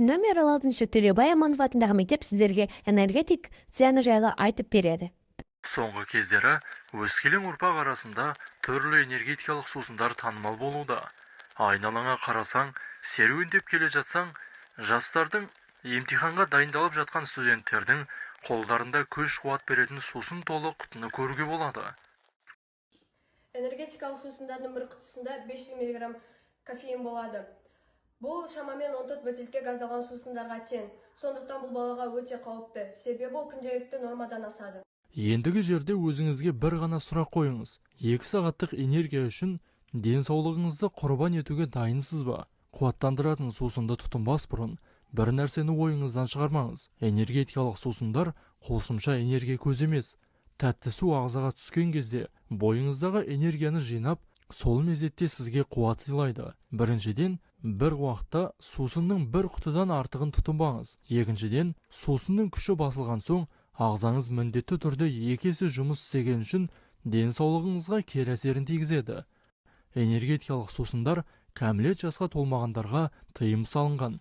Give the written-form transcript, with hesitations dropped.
Нөмірі 6 Төлеубай Аманов атындағы мектеп сіздерге энергетик зияны жайлы айтып береді. Соңғы кездері өскелең ұрпақ арасында түрлі энергетикалық сусындар танымал болуда. Айналаңа қарасаң, серуендеп келе жатсаң, жастардың, емтиханға дайындалып жатқан студенттердің қолдарында күш-қуат беретін сусын толы құтыны көруге болады. Энергетикалық сусындардың бір құтысында 500 мг кофеин болады. Бұл шамамен 14 бөтелке газдалған сусындарға тең. Сондықтан бұл балаға өте қауіпті, себебі ол күнделікті нормадан асады. Ендігі жерде өзіңізге бір ғана сұрақ қойыңыз: 2 сағаттық энергия үшін денсаулығыңызды құрбан етуге дайынсыз ба? Қуаттандыратын сусынды тұтынбас бұрын бір нәрсені ойыңыздан шығармаңыз: энергетикалық сусындар қосымша энергия көзі емес. Тәтті су ағзаға түскен кезде бойыңыздағы энергияны жинап, сол мезетте сізге қуат сыйлайды. Біріншіден, бір уақытта сусынның бір құтыдан артығын тұтынбаңыз. Екіншіден, сусынның күші басылған соң, ағзаңыз міндетті түрде екі есе жұмыс істеген үшін денсаулығыңызға кері әсерін тигізеді. Энергетикалық сусындар кәмелет жасқа толмағандарға тыйым салынған.